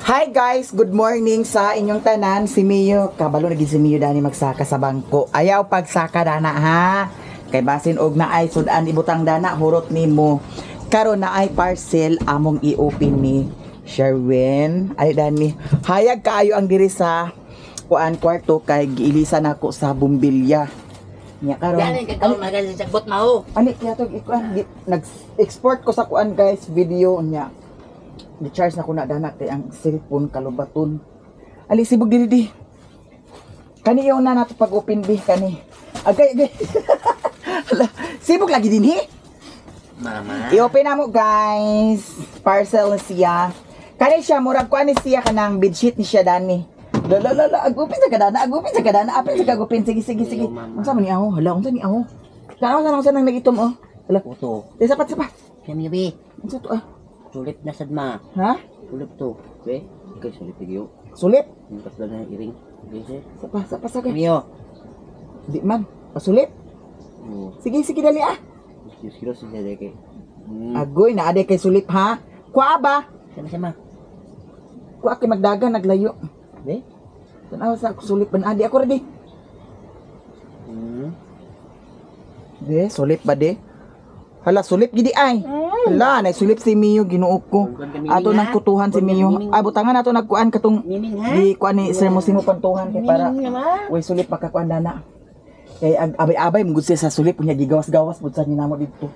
Hi guys, good morning sa inyong tanan. Si Mio, kabalo na gid si Mio dani magsaka sa bangko. Ayaw pagsaka dana ha. Kay basin og na ay sudan ibutang dana hurot nimo. Karon na ay parcel among i-open ni Sherwin. Ay dani, hayag kaayo ang diri sa kuan kwarto kay giilisan nako sa bumbilya. Nya karon. Yan ang kakaon magaling sa sagbot mao. Ani kaya to ikuan nag-export ko sa kuan guys video niya. Di-charge na ko na dana kay ang cellphone kalubaton. Ali sibog diri di. Kani iyon na nato pag open bi kani. Agay agay. Hala, sibog lagi din hi. Mama. I-open na mo guys. Parcel na siya. Kani siya murag kuan ni siya kanang bedsheet ni siya dani. La la la la, agupin sa kadana, agupin sa kadana, apin sa kagupin. Sige sige sige. Ayaw, mama. Unsa man ni aho? Hala, unsa ni aho? Tanaw sa unsa nang nagitom oh. Hala. Uto. Di sapat sapat. Kami bi. Unsa to ah? Sulip na sad ma. Ha? Sulip to. Be. Kay sulip gyud. Sulip. Yung kasla na iring. Okay. Sapa sapa sa Mio. Di man. Pasulip. Oh, Sige sige dali ah. Diyos kilo sa deke. Agoy na aday kay sulip ha. Kuha ba? Sama sama. Kuha kay magdagan naglayo. Be. Tanaw sa sulip ban adi ako ready. De, sulip ba de? Hala, sulip gidi ay. Hala, nay sulip si Mio Ginoo ko. Ato nang kutuhan si Mio. Ay butangan nato nagkuan katong Miming ha? di kuan ni Sir Mosimo pantuhan kay para way sulip makakuan dana. Kay ag abay-abay mugud siya sa sulip unya gigawas-gawas pud sa namo didto.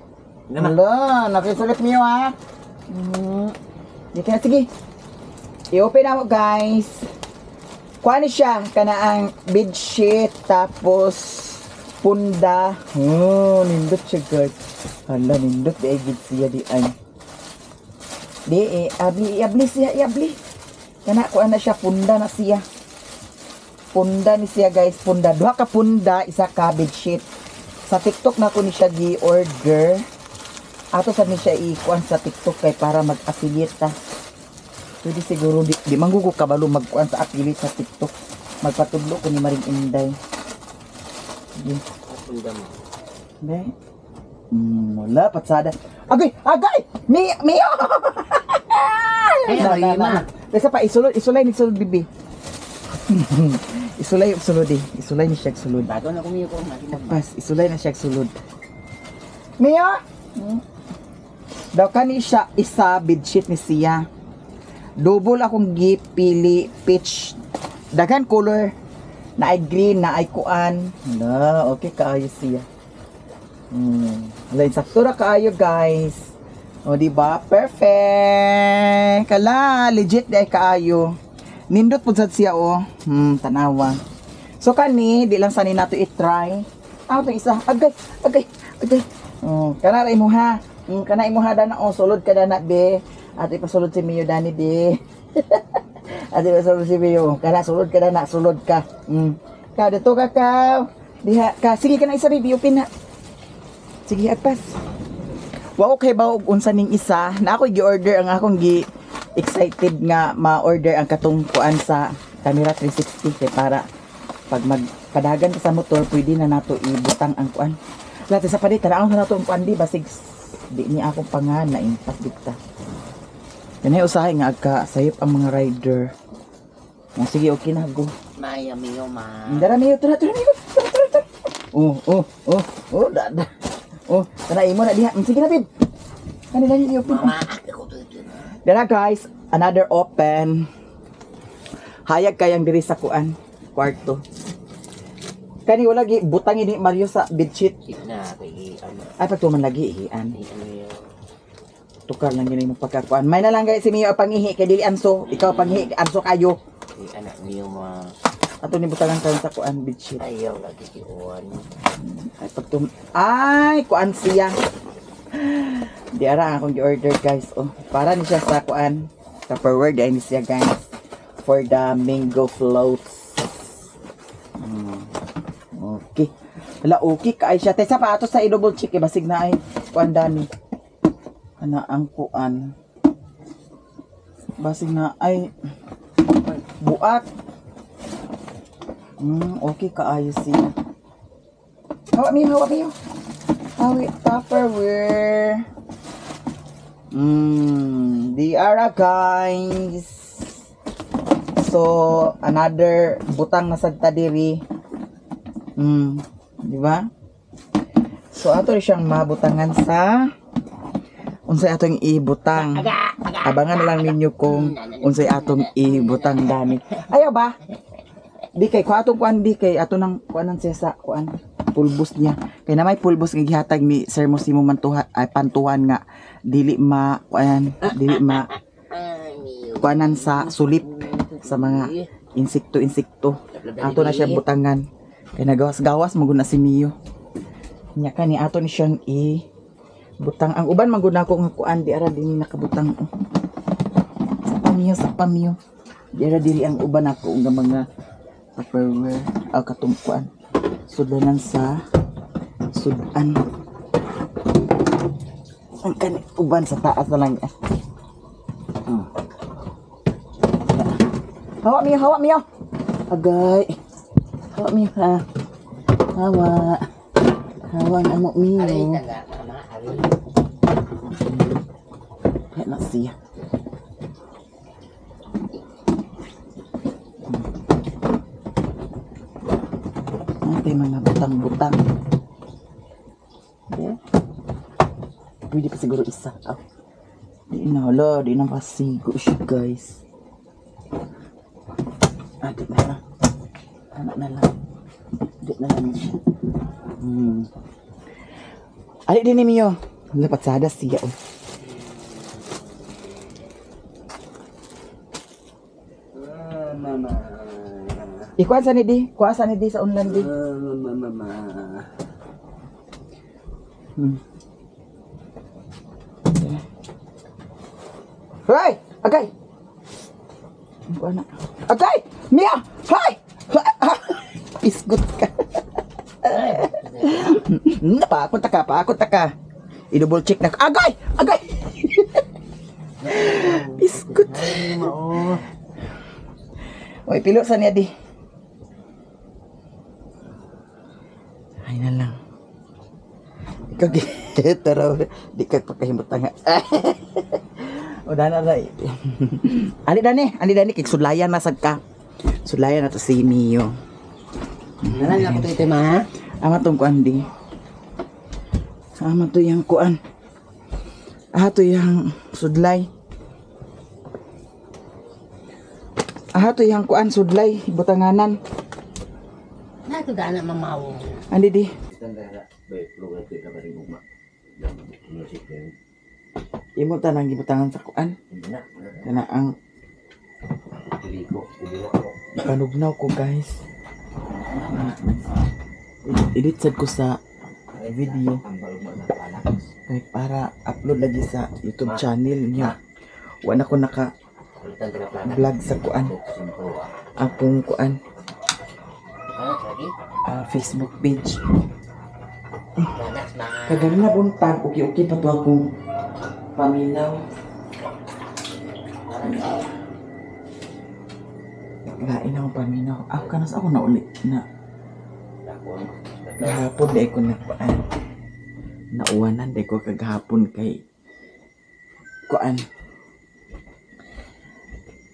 Hala, nakisulip Mio ha. Di kaya sige. I-open na mo guys. Kuan ni siya kana ang bedsheet tapos punda. Oh, nindot siya guys. Hala, nindot di ay gid siya di ay. Di eh, abli abli siya, abli. Kana kuan na siya punda na siya. Punda ni siya guys, punda. Duha ka punda, isa ka bedsheet. Sa TikTok na ko ni siya gi-order. Ato sa ni siya i-kuan sa TikTok kay para mag-affiliate ta. Pwede siguro di, di manggugo kabalo magkuan sa affiliate sa TikTok. Magpatudlo ko ni Maring Inday. Sige. Punda mo. Be. Wala patsada. Agay, agay! Mi, Mio! Ay, Na, na, mali, na. ma. Basta pa isulod, isulay ni sulod bibi. Isulay og sulod eh. Isulay ni siya og sulod. Bago na kumiyo ko. Pas, isulay na siya og sulod. Mio! Daw kani siya isa bedsheet ni siya. Double akong gipili peach. Daghan color na ay green na ay kuan. Na, okay kaayo siya. Hala, sakto ra kaayo guys. O di ba? Perfect. Kala, legit di ay kaayo. Nindot pud sad siya oh. Tanawa. So kani, di lang sani nato i-try. Ah, itong isa. Agay, agay, agay. Oh, kana ra imuha. Kana imuha dana oh, sulod ka dana be. At ipasulod si Mio dani be. At ipasulod si Mio. Kana sulod ka dana, sulod ka. Ka dito ka ka. Diha ka. Sige kana isa baby, open na. Sige, agpas. Wa ko kay ba og unsa ning isa na ako gi-order ang akong gi excited nga ma-order ang katong kuan sa camera 360 kay para pag magpadagan ka sa motor pwede na nato ibutang ang kuan. Lahat sa palit tanaw na nato ang kuan di basig di ni akong pangan na impas dikta. Kanay usahay nga agka sayop ang mga rider. Oh, sige okay na go. Maya miyo ma. Dara miyo, tara tara miyo. Tara tara tara. Oh, da da. Oh, tara imo na diha. Sige na bib. Kani lang i-open. Mama, ako to. Dara guys, another open. Hayag kayang diri sa kuan, kwarto. Kani wala gi butang ini Mario sa bedsheet. Na kay ano. Ay pagtuman lagi ihian. Ano yun? Tukar lang yun yung pagkakuan. May na lang guys si Mio pangihi kay dili anso. Ikaw panghihi anso kayo. Kay anak niyo ma. Ato ni butangan karon sa kuan bedsheet. Ayaw lagi si Uwan. Ay pagtum ay kuan siya. Di ara ang akong gi-order guys. Oh, para ni siya sa kuan. Tupperware di ay ni siya guys. For the mango floats. Okay. Hala, okay kaay siya. Tesa pa ato sa i-double check eh basig na ay kuan dani. Ana ang kuan. Basig na ay buak. Okay kaayo siya. Hawa miyo, hawa miyo. Hawi, Tupperware. Di ara guys. So another butang na sad ta diri. Di ba? So ato rin siyang mabutangan sa unsay atong ibutang. Abangan na lang ninyo kung unsay atong ibutang dani. Ayaw ba? Di kay ko atong kuan, di kay ato nang kuanan siya sa kuan pulbos niya. Kay na may pulbos nga gihatag ni Sir Mosimo Mantuhan ay Pantuhan nga dili ma kuan, dili ma kuanan sa sulip sa mga insekto-insekto. Ato na siya butangan. Kay nagawas-gawas maguna si Mio. Nya kani ato ni siyang i butang ang uban man gud nako nga kuan di ara dinhi nakabutang, oh. Sa pamyo, sa pamyo. Di ara diri ang uban ako nga mga Tupperware aw katong kuan. Sudlanan sa sudan. Ang kani uban sa taas na lang. Hawa, Mio, hawa, Mio. Agay. Hawa, Mio, ha. Hawa. Hawa ang amo, Mio. Ari tanga mama ari. Kaya na siya. Ate, mga butang-butang. Okay. Pwede pa siguro isa. Oh. Di na, hala. Di na pasigo siya, guys. Ah, di na lang. Anak na lang. Di na lang siya. Ali din ni Mio. Lapatsada siya, oh. Ah, mama. Ikuan sa ni di. Kuha sa ni di sa unlan di. Ah, mama mama. Hoy! Agay! Kuha na. Agay! Mia! Hoy! Pisgot ka. Pakunta ka, pakunta ka. I-double check na. Agay! Agay! Pisgot. Ay, mao. Oy, pilo sa niya di. Ay na lang. Ikaw tara, di ka pagkahimutang nga. O dana ra. Ali dani, ali dani kay sudlayan na sad ka. Sudlayan na to si Mio. Nalang ako to ito ma. Ama tong kuan di. Ama to yang kuan. Ah, to yang sudlay. Ah, to yang kuan sudlay butanganan. Na to dana mamawo. Andi di. Imo tanang gibutangan sa kuan. Kana ang panugnaw ko, guys. Edit sad ko sa video. Kay para upload lagi sa YouTube channel niya. Wala ko naka vlog sa kuan. Akong kuan Facebook page. Kaganina buntag, okay-okay pa to akong paminaw. Lain akong paminaw. Ah, kanas ako na ulit na. Gahapon di ko na kuan. Nauwanan di ko kagahapon kay kuan.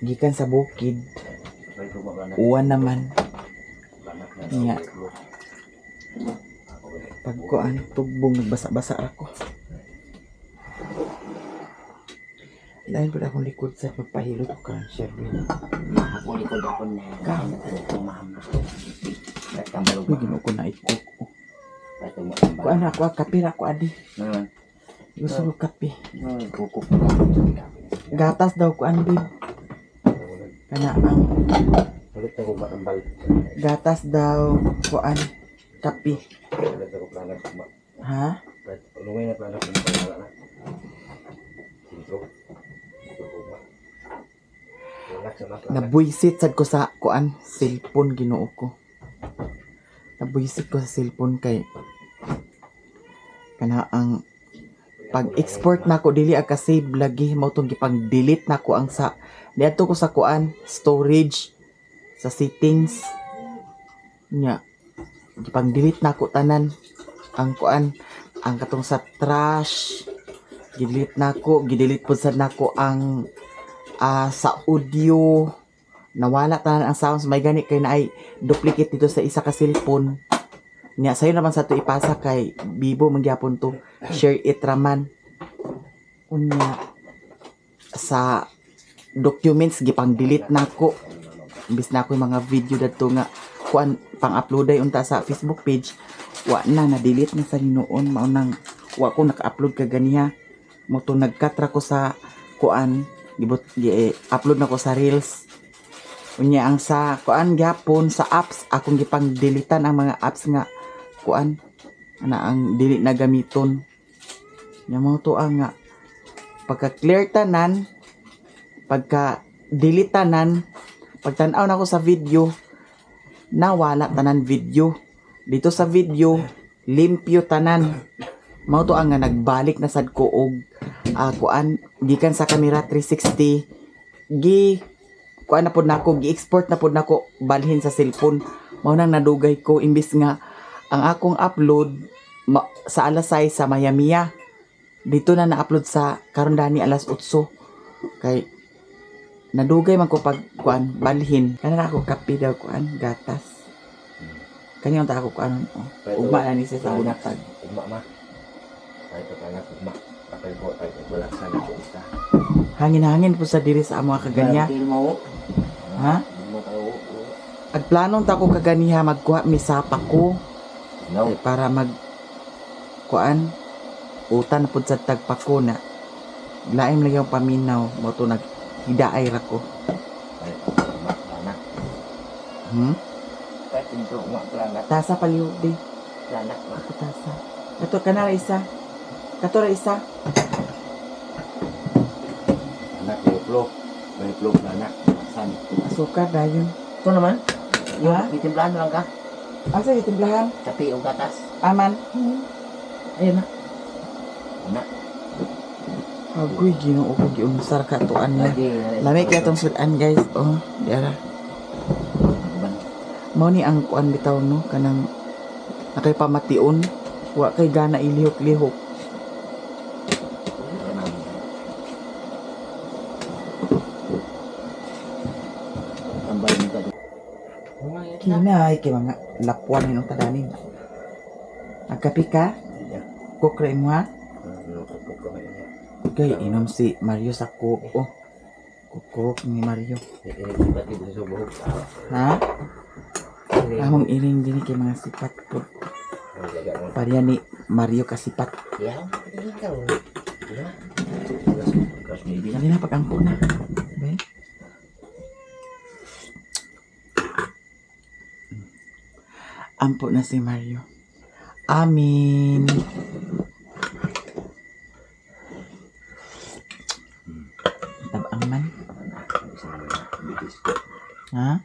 Gikan sa bukid, uwan naman. Nya. Pag kuan, tugbong nagbasa-basa ako. Lain po akong likod sa pagpahilot ko kan, Sherwin. Ako likod ako na. Ka. Mama. Uy, ginoo ko na ikok. Kuan ako, kape ra ako adi. Gusto ko kape. Gatas daw kuan, babe. Kana ang gatas daw kuan kape. Ha? Nabuisit sad ko sa kuan cellphone, Ginoo ko. Nabuisit ko sa cellphone kay kana ang pag-export nako dili ka save lagi, mao tong gipang delete nako ang sa niadto ko sa kuan storage sa settings nya, gipang delete nako tanan ang kuan, ang katong sa trash gidelete nako, gidelete pud sad nako ang sa audio. Nawala tanan ang sounds, may gani kay naay duplicate dito sa isa ka cellphone. Nya sayo naman sa to ipasa kay Bibo magyapon to. Share it raman. Unya sa documents gipang delete nako. Imbis na ako yung mga video dadto nga kuan pang upload ay unta sa Facebook page, wa na, na-delete na sa noon. Mao nang wa ko naka-upload kaganiha mo to, nagkatra ko sa kuan, gibot gi upload na ko sa reels. Unya ang sa kuan gyapon sa apps, akong gipang deletan ang mga apps nga kuan ana ang dili na gamiton. Nya mao to ang nga pagka clear tanan, pagka delete tanan, pagtan-aw nako sa video, nawala tanan video. Dito sa video, limpyo tanan. Mao to ang nga nagbalik na sad ko og kuan gikan sa camera 360, gi kuan na pod nako, gi-export na pod nako balhin sa cellphone. Mao nang nadugay ko, imbis nga ang akong upload sa alas 6 sa Mayamiya, dito na na-upload sa karon dani alas 8, kay nadugay man ko pag kuan balhin. Kana na ako kape daw, kuan gatas kanya unta ako kuan, oh. Ugma na ni siya sa bunatag. Ugma ma. Ay pagkanak ugma. Apay ko ay wala sa ko isa. Hangin-hangin po sa diri sa amo kaganya. Ha? Agplano ta ko kaganiha magkuha mi sapa ko. No. Eh, para mag kuan utan na pud sa tagpako na laim lagi ang paminaw mo to, nag hidaay ra ko. Ay ugma planak. Ay pinto ugma planak. Tasa palihog di. Planak ma. Ako tasa. Kato kana ra isa. Kato ra isa. Planak may uplo. May uplo planak. San. Asukar dayon. Ito naman. Ha? Itimplahan lang ka. Asa gitimplahan? Kape o gatas. Aman. Ayun na. Anak. Agoy, Ginoo ko, giunsar ka tuan niya. Lami kaya tong sudan guys. Oh, diara. Mao ni ang kuan bitaw no, kanang nakay pamation, wa kay gana ilihok-lihok. Kinay kay mga lapuan hinong tadanin. Nagkape ka? Coke ra imo ha? Kay inom si Mario sa coke. Oh. Coke ni Mario. Ha? Among iring din kay mga sipat po. Pareha ni Mario kasipat. Dali na, pag-ampo na. Be? Ampo na si Mario. Amin. Tabang man. Ha?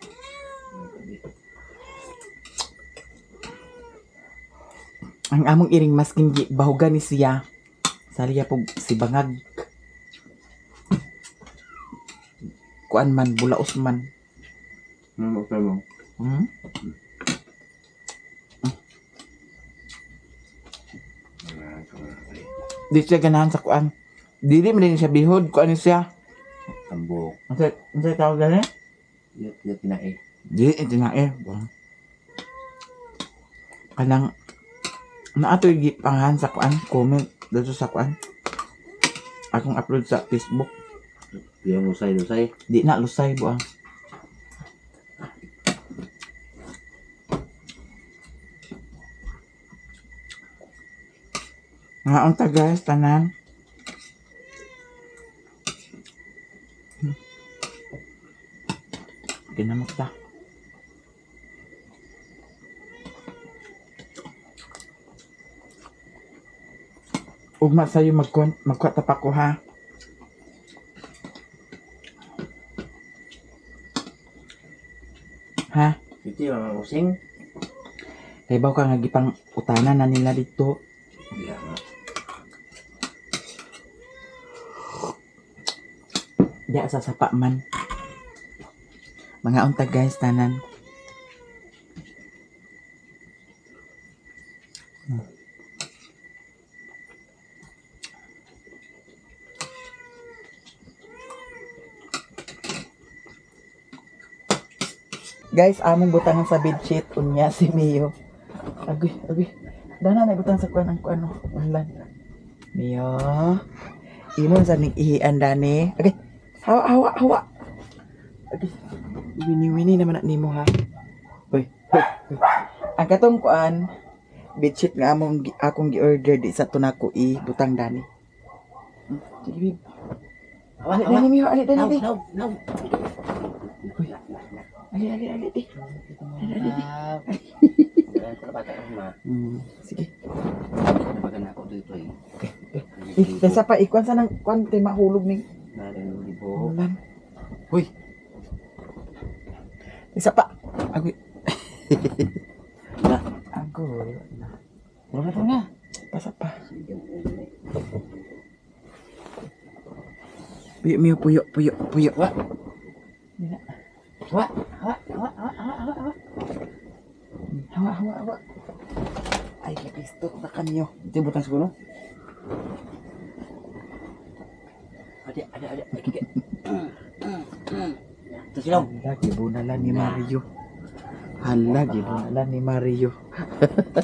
Ang among iring masking bahugan ni siya. Saliya po si bangag. Kuan man, bulaos man. Hmm? Di siya ganahan sa kuan. Dili man din siya bihod, kuan ni siya. Tambok. Ang tawag gani? Yut tinae. Dili tinae. Kanang naatoy gipangahan sa kuan, comment dito sa kuan. Akong upload sa Facebook. Yung lusay-lusay. Di na lusay buang. Nga unta guys, tanan. Ginamot ta. Ugma sa'yo magkuha ta pa ko ha. Ha? Ito yung mga using. Kay baw ka nga gipang utanan na nila dito. Yeah. Diya sa sapa man. Mga unta guys, tanan. Guys, among butangan sa bedsheet unya si Mio. Agoy, agoy. Dana na butang sa kuan ang kuan, no. Unlan. Mio. Imo sa ning ihian dani. Okay. Hawa, hawa, hawa. Okay. Wini-wini naman na nimo ha. Hoy, hoy, hoy. Ang katong kuan bedsheet nga among akong gi-order di sa tunako i butang dani. Sige, babe. Ali dani, Mio, ali dani di. No, no. Uy. Ali, ali, ali di. Ali, ali di. Sige. Ako dito eh. Eh, dasa pa ikuan sa nang kuan kay mahulog ni ulan. Uy. Isa pa. Agoy. Na. Agoy. Na. Wala na na. Pasa pa. Puyo, Mio, puyo, puyo, puyo. Wa. Di na. Wa, wa, wa, wa, wa, wa. Hawa, hawa, hawa. Ay, napistot na kanyo. Ito yung butang siguro. Ada, ada, ada. Ito silong. Hala, gibunalan ni Mario. Hala, gibunalan ni Mario.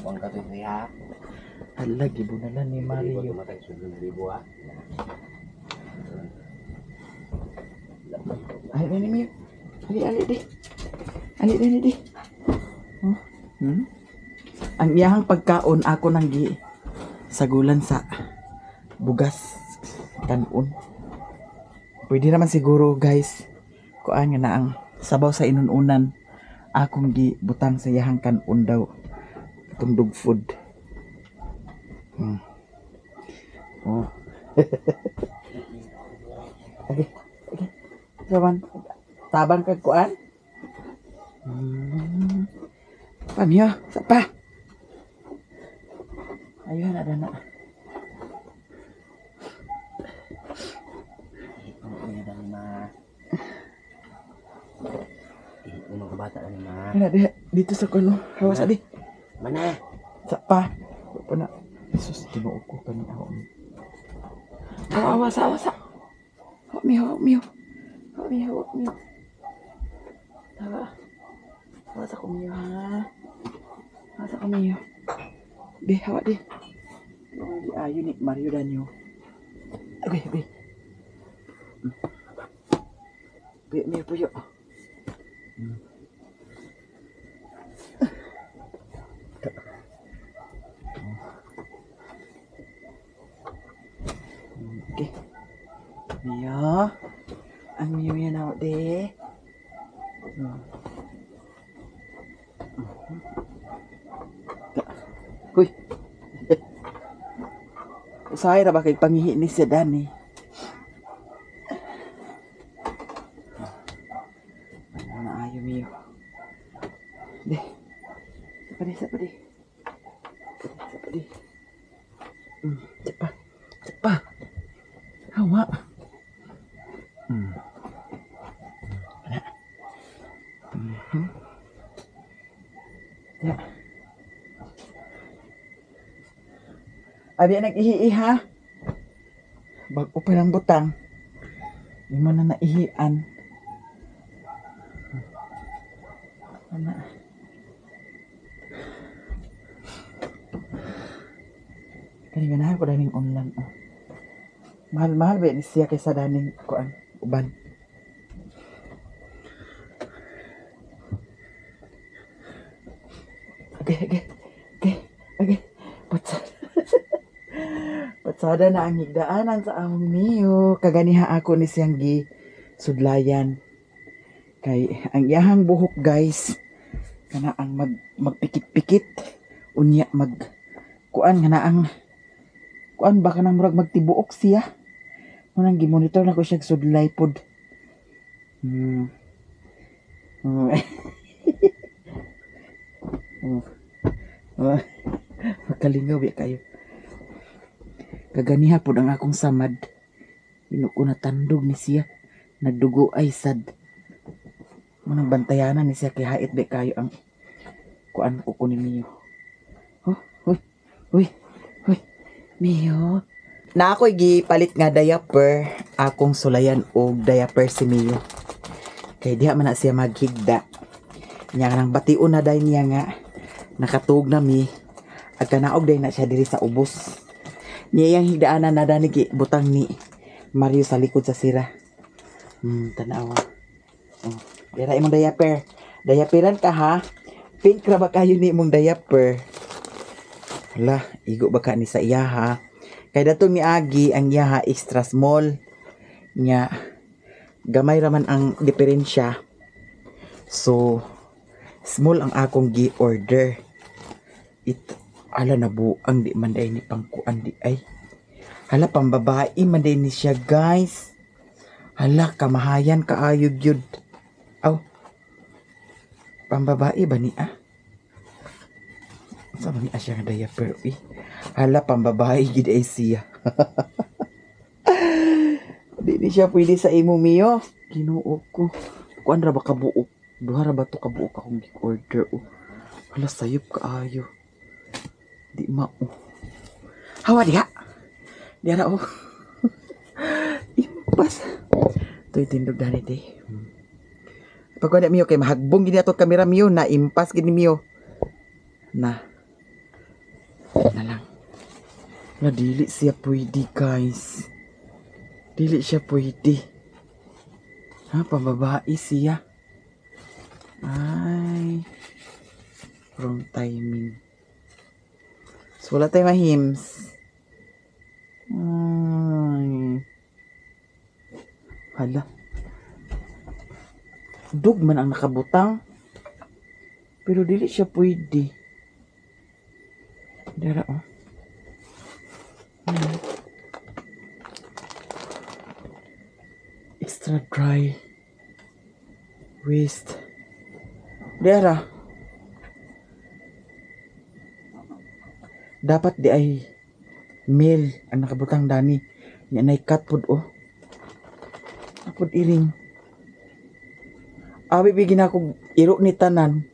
Huwag ka ito ya. Hala, gibunalan ni Mario. Matay sunod na libo ah. Ali, dali, Mio. Ali, ali, di. Ali, dali, di. Oh. Ang iyahang pagkaon, ako nang gi sagulan sa bugas kanon. Pwede naman siguro, guys, kuan nga na ang sabaw sa inununan akong gi butang sa iyahang kanon daw itong dog food. Oh. Okay. Okay. Saban. Tabang kag kuan? Pamyo, sa pa. Ayun na na. Ma. Unong kabata na ni ma. Ano di dito sa kuno. Hawas adi. Mana? Sa pa. Pa na. Jesus, Ginoo ko kani ako. Awa, awa, sa, awa, sa. Hawa, miyo, hawa, miyo. Hawa, miyo, hawa, miyo. Hawa. Hawa sa ko, miyo, ha. Hawa sa ko, miyo. Be, hawa, di. Di ayo ni Mario Danyo. Okay, okay. Puyo, miyo, puyo. Okay. Mio. Ang Mio yan ako, de. Huy. Usahay ra ba kay pangihi ni siya Dani? Ano na ayo, Mio. De. Sa pa di, sa pa di. Sa pa di. Sa pa. Sa pa. Hawa. Wala. Ya. Abi nag-ihi ha. Bago pa ng butang. Di mo na naihian. Ana. Kani ganahan ko daning online. Oh. Mahal-mahal ba ni siya kaysa daning kuan uban. Okay. Patsada. Patsada na ang higdaanan sa among Mio. Kaganiha ako ni siyang gi sudlayan. Kay ang iyahang buhok, guys, kana ang magpikit-pikit unya mag kuan nga na ang kuan ba kanang murag magtibuok siya. Munang gimonitor na ko siya sudlay pod. Oh. Oh. Makalingaw biya kayo. Kaganiha pod ang akong samad. Ino ko natandog ni siya. Nagdugo ay sad. Munang bantayanan ni siya kay hait biya kayo ang kuan ko kunin niyo. Oh, huy, huy, huy. Mio. Na ako'y gipalit nga diaper, akong sulayan og diaper si Mio. Kay diha man na siya maghigda. Nya nang bation na dahil niya nga nakatug na mi. Agkanaog dahil na siya diri sa ubos. Niya yang higdaanan na dani butang ni Mario sa likod sa sira. Tanawa. Oh, dira imong diaper. Diaperan ka ha. Pink ra ba kayo ni imong diaper? Hala, igo ba ka ni sa iya ha? Kay datong ni Agi ang iya ha extra small. Nya gamay ra man ang diferensya. So small ang akong gi-order. It ala na buang di man day ni pangkuan di ay. Hala, pambabae man day ni siya, guys. Hala, kamahayan kaayo gyud. Aw. Pambabae ba ni ah? Sa man ni siya nga diaper eh? Hala, pambabae gid ay siya. Di ni siya pwede sa imo, Mio. Ginoo ko. Kuan ra ba kabuok? Duha ra ba to kabuok akong gi-order oh. Hala, sayop kaayo. Di mao. Hawa diha. Diha ra oh. Impas. To'y tindog dani di. Pag wala Mio kay mahagbong gini ato kamera, Mio, na impas gini, Mio. Na. Na lang. Na dili siya pwede, guys. Dili siya pwede. Ha, pambabae siya. Ay. Wrong timing. So, wala tayo mahims. Ay. Hala. Dug man ang nakabutang. Pero dili siya pwede. Dara oh. Extra dry. Waste. Dara. Dapat di ay male ang nakabutang dani. Nya nay cut pod oh. Apod iring. Abi bigin ako iro ni tanan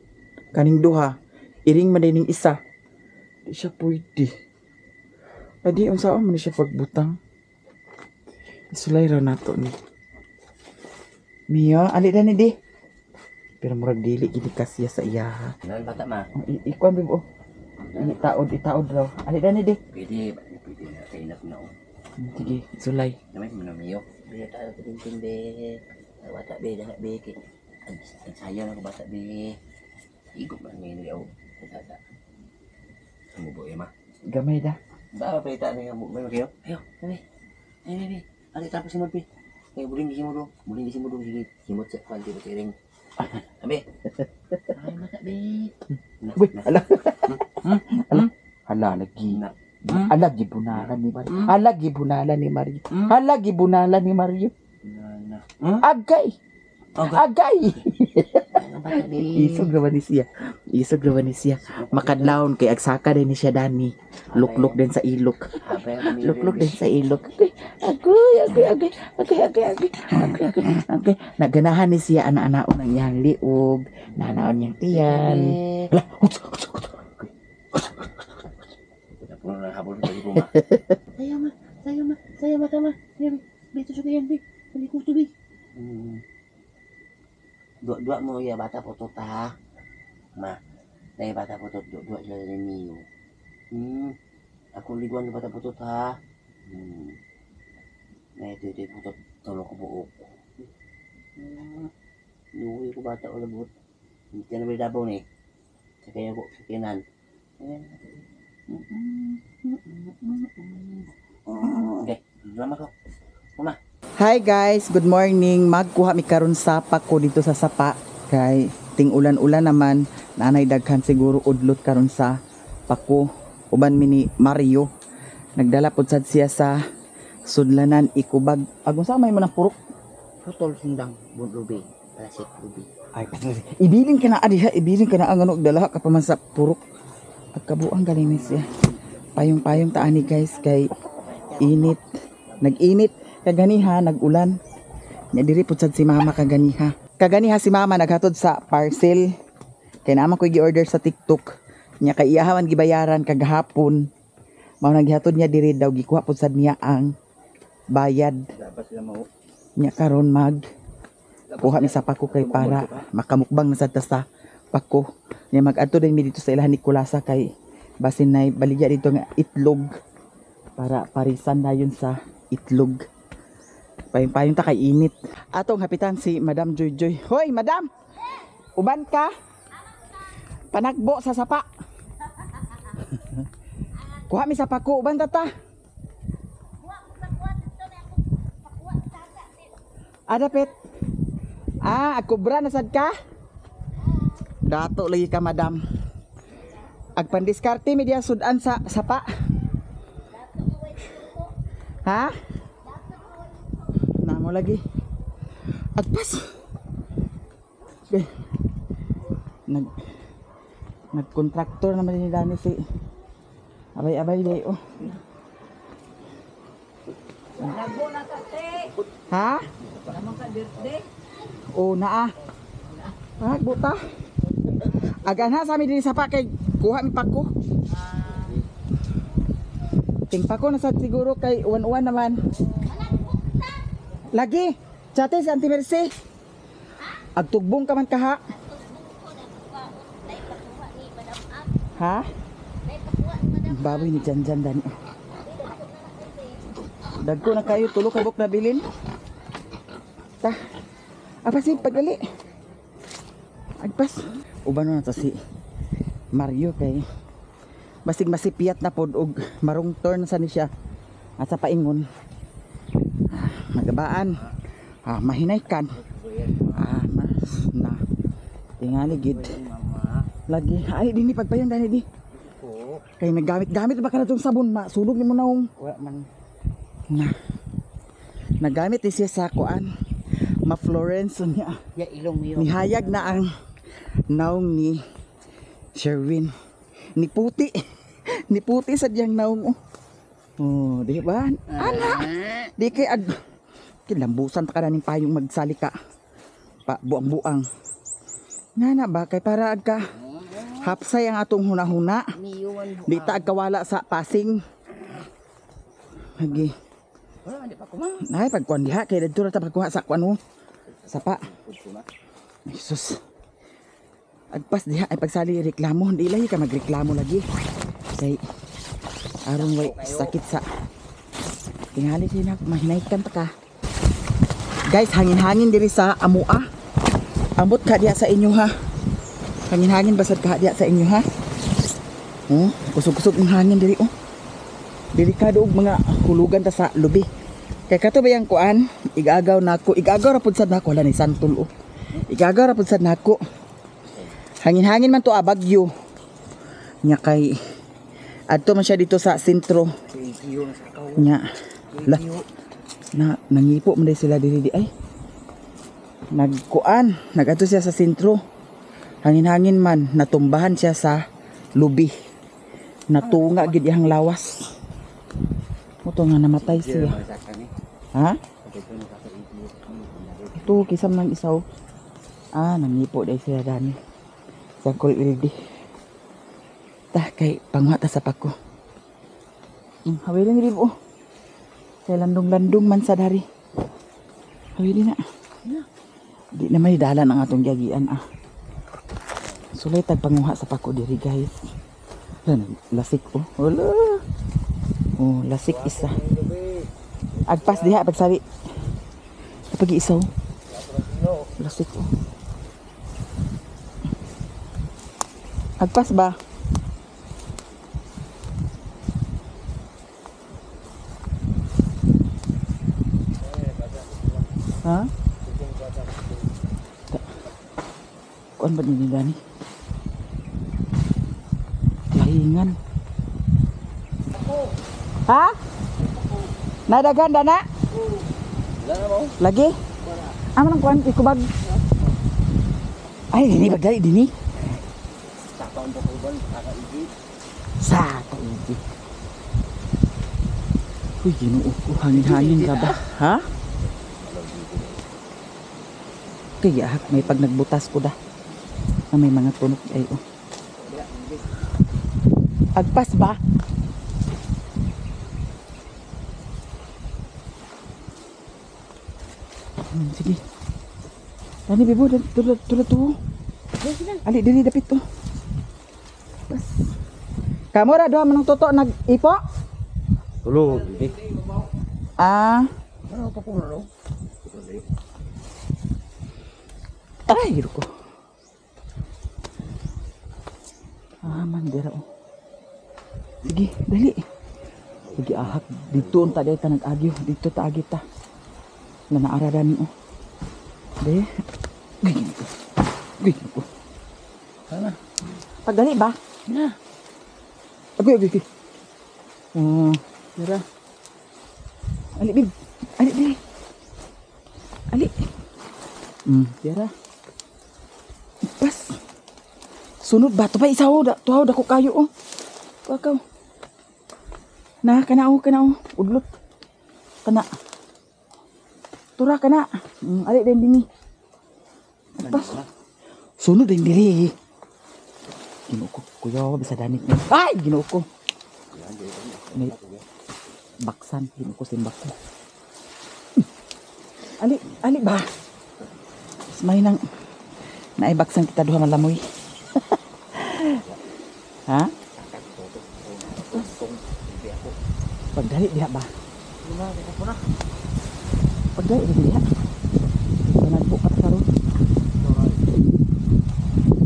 kaning duha. Iring man ning isa. Di siya pwede. Adi unsaon man ni siya pagbutang? Isulay raw nato ni. Mia, ali na ni di. Pero murag dili gid kasya sa iya ha. Nan bata ma. Oh, ikuan bib oh. Itaod, itaod raw. Ali na ni di. Pwede, pwede na kainap na oh. Sige, sulay. Namay mo na Mio. Be tayo tintin be. Bata be, dala be. Ang sayo na ko bata be. Igo man ni oh. Sa. Sumubo ya ma. Gamay da. Ba pa ita ni mo may kayo. Ayo, be. Ay be. Ali tapos si be. Kay buling di mo do. Buling di mo do sige. Simot sa kwan di ba tiring. Abe. Ay bata be. Uy, ala. Ala. Hala lagi. Ala gibunalan ni Mario. Ala gibunalan ni Mario. Hala gibunalan ni Mario. Na. Agay. Agay. Bata be. Isog raman ni siya. Isog raman ni siya. Makadlawon kay agsaka din ni siya dani. Luklok din sa ilok. Luklok din sa ilok. Agoy, agoy, agoy, agoy, agoy, agoy, agoy, agoy, agoy. Naganahan ni siya ana-anaon ang iyang liog, naanaon niyang tiyan. Hala, huts, huts, huts. Puno na habol sa ko ma. Sayo ma, sayo ma, sayo ma tama. Sayo, dito siya yan, bi. Dali ko tubig. Dua-dua mo ya bata putot ha. Ma, dahil bata putot dua-dua sila ni Mio. Ako liguan ng bata putot ha. Na ito ito putot tulo ko buok. Nuwi ko bata ulo buot. Hindi ka na may dabaw ni. Sa kaya ko sa kinan. Okay, salamat ko. Uma. Hi guys, good morning. Magkuha mi karon sapa ko dito sa sapa kay ting ulan-ulan naman, nanay daghan siguro udlot karon sa pako. Uban mi ni Mario. Nagdala pud sad siya sa sudlanan ikubag. Agong sa may mo ng purok. Putol sundang bun lubi, plastic lubi. Ay, ibilin ka na adi ha, ibilin ka na ang ano dala ka pa man sa purok. Pagkabuang galing ni siya. Payong-payong taani guys kay init. Nag-init kaganiha, nag-ulan. Nya diri pud sad si mama kaganiha. Kaganiha si mama naghatod sa parcel. Kay naman ko gi-order sa TikTok. Nya kay iyaha man gibayaran kagahapon. Mao nang gihatod niya diri daw, gikuha pud sad niya ang bayad. Dapat sila mau. Nya karon mag kuha mi sa pako kay para makamukbang na sad ta sa pako. Nya mag-adto din mi dito sa ilahan ni Kulasa kay basin nay baligya dito nga itlog para parisan dayon sa itlog. Payong-payong ta kay init. Atong hapitan si Madam Joy Joy. Hoy, Madam! Uban ka? Panagbo sa sapa. Kuha mi sa pako, uban ta ta. Adapit. Ah, agkubra na sad ka? Dato lagi ka, madam. Agpandiskarte mi diya sudan sa sapa. Ha? Namo lagi. Agpas. Okay. Nag nagkontraktor naman ni Dani si Abay-abay day oh. Nagbo na ka, te. Ha? Naman ka birthday. Oh, naa. Ah, buta. Agan ha sa amin dinhi sa pa kay kuha mi pako. Ting pako na sad siguro kay uwan-uwan naman. Lagi. Chate si Auntie Mercy. Agtugbong ka man kaha. Ha? Baboy ni Janjan dani. Dagko na kayo tulo ka buk na bilin. Ta. Apa si pagdali. Agpas. Uban na ta si Mario kay basig masipiyat na pod og marong turn sa ni siya at sa paingon. Ah, magabaan. Ah, mahinay kan. Ah, mas na. Tingali gid. Lagi ay dinhi pagpayon dani di. Kay naggamit-gamit ba ka na tong sabon masunog nimo naong. Wala man. Na. Nagamit ni siya sa kuan. Ma Florence niya. Ya ilong miyo. Nihayag na ang naong ni Sherwin. Ni Puti. Ni Puti sa diyang naong. Oh, oh di ba? Ana. Di kay ag kilambusan ta ka na ning payong magsali ka. Pa buang-buang. Nga na ba kay para ag ka hapsay ang atong hunahuna. Miyuan Di ta agkawala sa passing. Lagi. Wala di pa ko ma. Nay pagkuan diha kay didto ra ta pagkuha sa kuan oh. Sapa. Ay, sus. Agpas diha ay pagsali reklamo, hindi lagi ka magreklamo lagi. Kay aron way sakit sa tingali siya na mahinaykan ta ka. Guys, hangin-hangin diri sa amua. Ambot ka diha sa inyo ha. Hangin-hangin basad ka diha sa inyo ha. Oh, kusog-kusog ang hangin diri oh. Delikado og mga hulugan ta sa lubi. Kay kato ba yang kuan, igagaw nako, igagaw ra pud sad nako wala ni santol oh. Igagaw ra pud sad nako. Hangin-hangin man to ah, bagyo. Nya kay adto man siya dito sa sentro. Iyo na sa kaw. Nya la na nangipo man day sila diri di ay. Nagkuan, nagadto siya sa sentro. Hangin-hangin man natumbahan siya sa lubi. Natunga gid iyang lawas. Muto nga namatay siya. Ha? Ito, kisam ng isaw. Ah, nangipo dahil siya dami. Sa kul ildi. Ta, kay panguha ta sa pako. Hawilin ni Bibo. Kay landong-landong man sa dari. Hawilin na. Di na may dalan ang atong giagian ah. Sulay tag panguha sa pako diri guys. Wala, lasik oh. Wala. Oh, lasik isa. Agpas diha pagsali. Pag isaw. Lasik oh. Agpas ba? Ha? Kuan ba ni Dani? Lahingan. Ha? Nadagan dana? Lagi? Amo nang kuan ikubag. Ay, dini bagay dini. Sa kaigi. Uy, Ginoo ko, hangin-hangin ka ba? Ha? Kaya may pag nagbutas ko da. Na may mga tunog ay oh. Agpas ba? Sige. Dani bibo, tulad tulad to. Ali diri dapit to. Pas. Kamo ra duha manong toto nag-ipo? Tulo, hindi. Ah. Ano pa po no? Ay, ko. Ah, man dira oh. Sige, dali. Sige ahak dito unta day ta nag-agyo, dito ta agi ta. Na naara dani oh. De. Gigin ko. Gigin ko. Sana. Pagdali ba? Na. Agoy, agoy, agoy. Oh, dira. Ali, bib. Ali, bib. Ali. Dira. Pas. Sunod ba? Tupay isa oh. Tuhaw, dako kayo oh. Pakaw. Na, kana oh, kana oh. Udlot. Kana. Tura kana. Ali din dinhi. Pas. Sunod din diri. Ginoo ko, kuya, bisa danit ni. Ay, Ginoo ko. May baksan, ginoo ko simbak ko. Ali, ali ba? May nang naibaksan kita duha malamoy. Ha? Pagdali diha ba? Pagdali diha. Panagpo ka karon.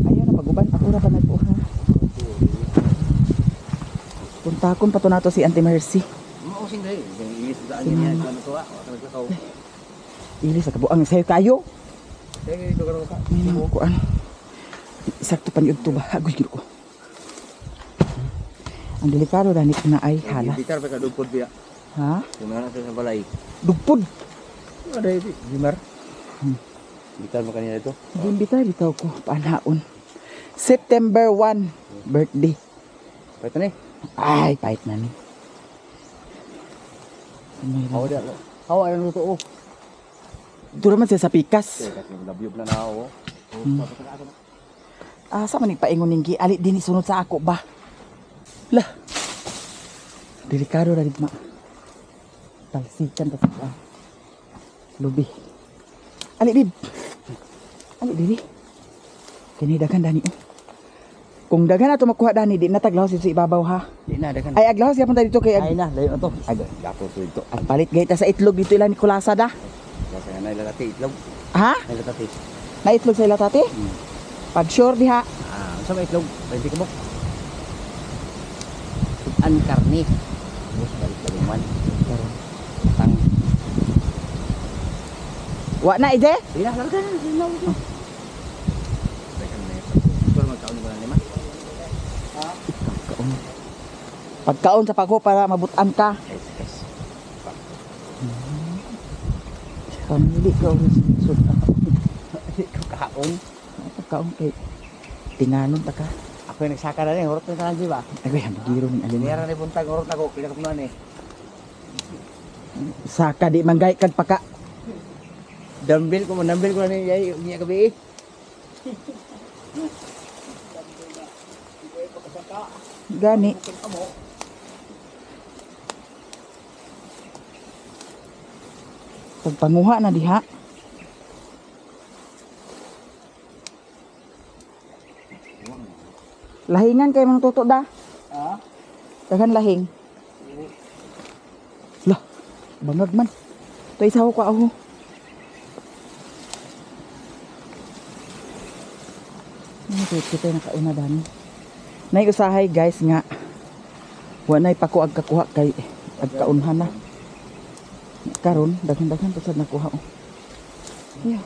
Ayaw na paguban, ako ra panagpo ha. Puntakon pa to nato si Auntie Mercy. Mausing dai. Ilis sa niya ano to ah. Ilis sa kabuang sayo kayo. Sige, ito ka. May mga kuan. Sakto pa ni udto ba? Agoy gid ko. Ang delikado dani na ay halas. Bitar pa ka dugpod biya. Ha? Kung na sa balay. Dugpod. Ada Jimar. Bitar mo kanina ito. Gimbita bitaw ko panahon. September 1 birthday. Pahit na ni. Ay, pahit na ni. Hawa dia. Hawa ang luto oh. Dura man siya sa pikas. Teka, labyog na na ako. Asa man paingon ning ali dinhi sunod sa ako ba? Lah. Delikado ra ma. Talsikan ta sa lubi. Ali bib. Ali diri. Kini daghan dani oh. Kung daghan ato makuha dani di na taglawas dito sa ibabaw ha. Di na daghan. Ay aglawas gyapon ta dito kay Ay na, layo na to. Ay, gapo to ito. ag palit gay ta sa itlog dito ila ni Kulasa da. Kasi nga nailalati itlog. Ha? Nailalati. Na itlog sa ila tati? Pag sure diha. Ah, unsa may itlog? 20 ka mo. An karne. Bus balik balungan. Tang. Wa na ide? Sige na, larga na. Sige na. Teka na. Pero magkaon ba na lima? Kaon. Pagkaon sa pagho para mabutan ka. Ay, sikas. Pamili ka og sud. Ikaw kaon. Pagkaon kay tinanon ta ka. Ako yung nagsaka na rin, hurot na tanan ba? Ay, hamgiro ni alin. Dinera ni buntag, hurot na ko, pila ka punuan eh. Saka di manggay kag paka. Dambil ko, dambil ko na ni yay, niya gabi eh. Gani. Pagpanguha na diha. Lahingan kay mga tuto da. Ha? Daghan lahing. Lah, bangag man. To isa ko ako. Ano kay kita nakauna dani. Nay usahay guys nga. Wa nay pako ag kakuha kay ag kaunhan na. Karon daghan-daghan pa sad nakuha oh. Yeah.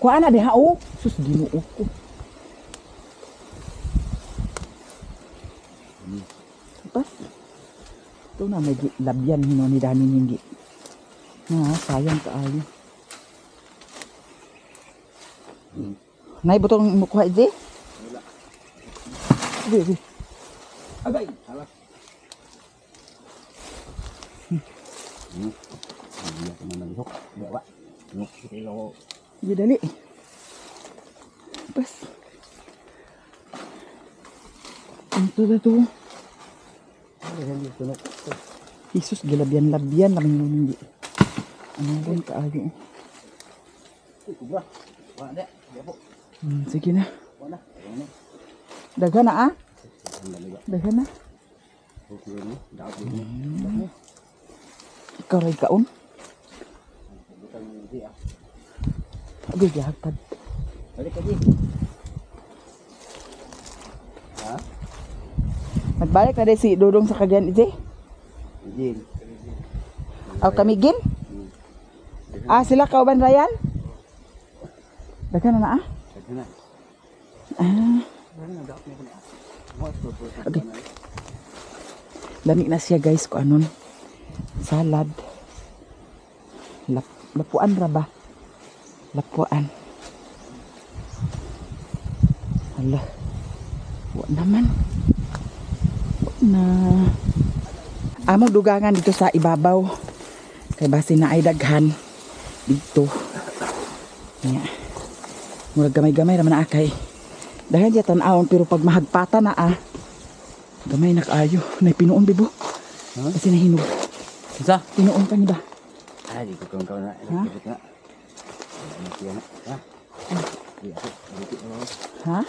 Kuha na diha oh. Sus Ginoo ko. Pas. Ito na may labyan hino ni Dani hindi. Na, sayang kaayo. Nay butong mukuha ije? Wala. Uy, uy. Agay, halas. Hindi ako na nalihok. Gawa. Sige, dali. Pas. Ito na to. Jesus, gilabyan-labyan lang yun hindi. Ano ba yung kaayo? Kubra. Sige na. Daghan na ah. Daghan na. Ikaw rin kaon. Agay, gihagpad. Balik ka di. Nagbalik na din si Dudong sa Cagayan, Ije. Jin. Aw, kamigin? Ah, sila kauban Ryan? Daghan na na ah. Daghan na. Ah. Okay. Lami na siya guys ko anon. Salad. Lapuan ra ba? Lapuan. Hala. Wa naman. Wa na. Amo dugangan dito sa ibabaw. Kay base na ay daghan dito. Nya. Murag gamay-gamay ra man na kay. Daghan siya tan-awon pero pag mahagpata na ah. Gamay na kaayo. Nay pinuon bibo. Huh? Kasi nahinog. Sa? Pinuon pa ni ba? Ay, di ko kung kau na. Ha? Ikot na. Ano na? Ha? Di ako. Dito. Ha?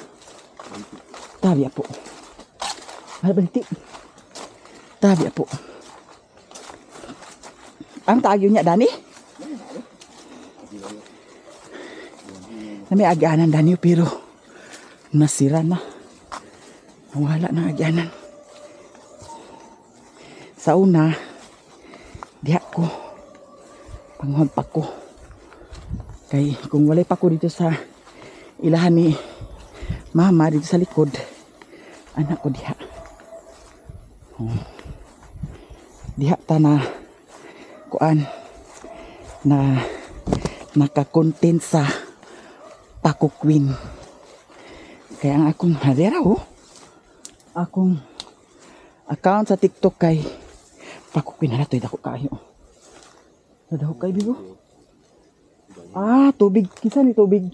Tabi po. Mahal baliti. Tabi po. Ang taagyo niya, Dani? Na may agyanan, Dani, pero nasira na. Nawala na ang agyanan. Sa una, diha ko. Panguhag pa ko. Kay kung walay pa ko dito sa ilahan ni mama dito sa likod, anak ko diha. Oh. Diha ta na kuan na nakakontent sa Paco Queen. Kaya ang akong hadera oh. Akong account sa TikTok kay Paco Queen na to dako kaayo. Dako kay bigo. Ah, tubig. Kisa ni tubig.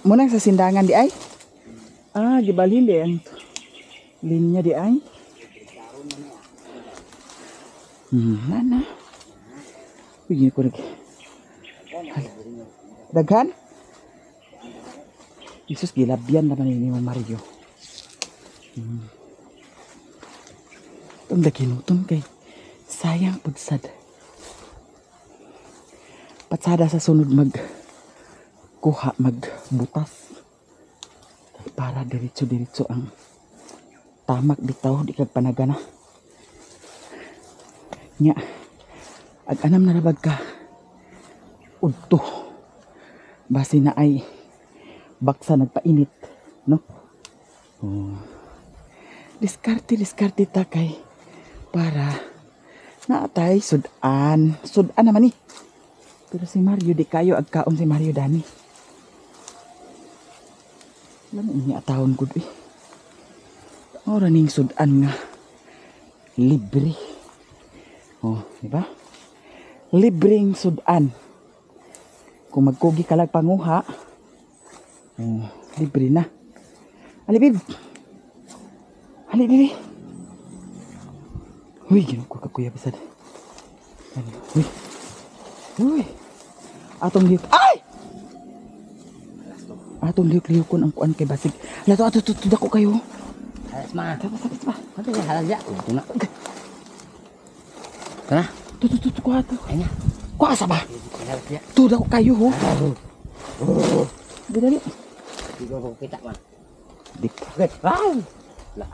Muna sa sindangan di ay. Ah, gibalhin di ang linya di ay. Nana. Uy, gini ko nag. Hala. Daghan? Jesus, gilabyan naman ni Mario. Itong daginutom kay sayang pagsad. Patsada sa sunod mag kuha magbutas para diretso-diretso ang tamak bitaw di kag panagana nya ag anam na rabag ka udto base na ay baksa nagpainit no. Oh. Diskarte diskarte ta kay para naatay sudan sudan naman ni pero si Mario di kayo agkaon si Mario Dani. Lami niya atawon gud eh. Ora ning sudan nga libre. Oh, di ba? Libreng sudan. Kung magkugi ka lang panguha, oh, libre na. Ali, babe. Ali, dili. Uy, ginoo ko ka kuya bisad. Ali, uy. Uy. Atong liyok. Ay! Atong liyok-liyokon ang kuan kay basig. Lato ato to dako kayo. Halas ma. Tapos tapos pa. Ano yung halas ya? Ito na. Tara. Tu tu tu tu kuha to. Ay na. Kuha sa ba? Halas ya. Tu dako kayo ho. Dali. Di ko kita ma. Dik. Okay. Wow.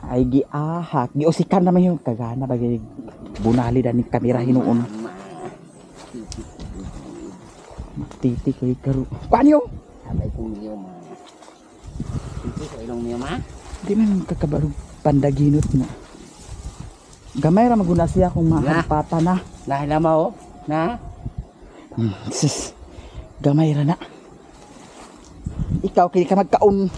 Ay giahak. Giusikan naman yung kagana bagay bunali dan ni kamera hinuon. Titi kay karo. Kuan yo. Sabay kong niyo ma. Hindi ko ilong niyo ma. Di man kakabarog pandaginot na. Gamay ra maguna siya kung mahampata na. Nahila ma oh. Na. Sus. Gamay ra na. Ikaw kini ka magkaon.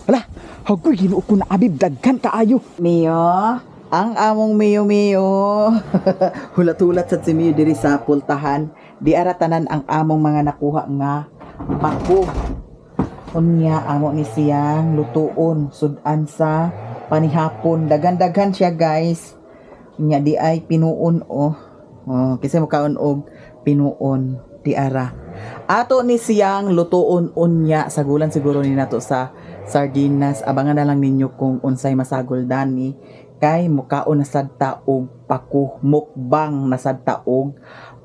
Hala, hagoy Ginoo ko na abib daghan kaayo. Mio, ang among Mio Mio. Hulat-hulat sad si Mio diri sa pultahan. Di ara tanan ang among mga nakuha nga pako. Unya amo ni siyang lutuon sudan sa panihapon. Daghan-daghan siya guys. Unya di ay pinuon oh. Oh, kasi mukaon og pinuon. Di ara. Ato ni siyang lutuon unya, sagulan siguro ni nato sa sardinas. Abangan na lang ninyo kung unsay masagol dani kay mukaon na sad ta og pako, mukbang na sad ta og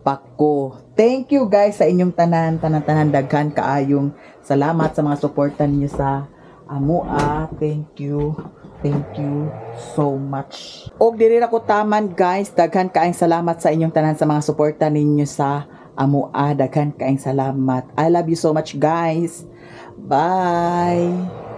pako. Thank you guys sa inyong tanan, tanan tanan, daghan kaayong salamat sa mga suporta ninyo sa amoa. Thank you. Thank you so much. Og diri ra ko taman, guys, daghan kaayong salamat sa inyong tanan sa mga suporta ninyo sa amoa. Daghan kaayong salamat. I love you so much, guys. Bye.